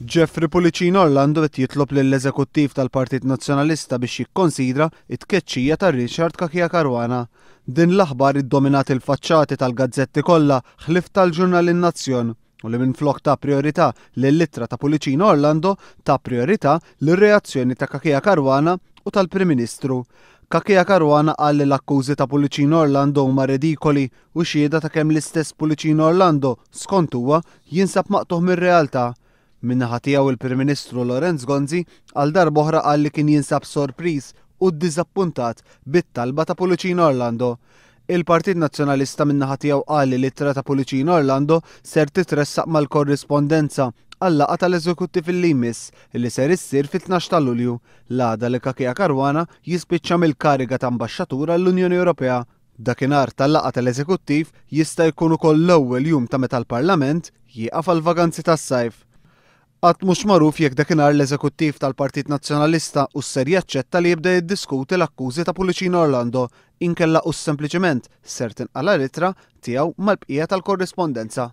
Jeffrey Pullicino Orlando qed jitlob lill-Eżekuttiv tal-Partit Nazzjonalista biex jikkonsidra t-tkeċċija ta' Richard Cachia Caruana. Din l-aħbar iddominat il-faċċati tal-gazzetti kollha ħlief tal-ġurnal In-Nazzjon u li minflok ta prijorità lill-ittra ta' Pullicino Orlando ta prijorità lir-reazzjoni ta' Cachia Caruana u tal-Prim Ministru. Cachia Caruana qal li l-akkużi ta' Pullicino Orlando huma redikoli u xhieda ta' kemm l-istess Pullicino Orlando, skont huwa, jinsab maqtugħ mir-realtà. Min-naħa tiegħu il-Prim Ministru Lawrence Gonzi għal darb'oħra qal li kien jinsab sorpriż u ddiżappuntat bit-talba ta' Pullicino Orlando. Il-Partit Nazzjonalista min-naħa tiegħu qal li l-ittra ta' Pullicino Orlando ser titressaq mal-korrispondenza għal-laqgħa tal-Eżekuttiv li jmiss li ser issir fit-12 ta' Lulju, l-għada li Cachia Caruana jispiċċa mill-kariga ta' Ambaxxatur għall-Unjoni Ewropea. Dakinhar tal-laqgħa tal-Eżekuttiv jista' jkun ukoll l-ewwel jum ta' meta l-Parlament jieqaf għall-vaganzi tas-sajf. Għad mhux magħruf jekk dakinhar l-Eżekuttiv tal-Partit Nazzjonalista hux ser jaċċetta li jibda jiddiskuti l-akkużi ta' Pullicino Orlando inkella hux sempliċiment ser tinqala' l-ittra tiegħu mal-bqija tal-korrispondenza.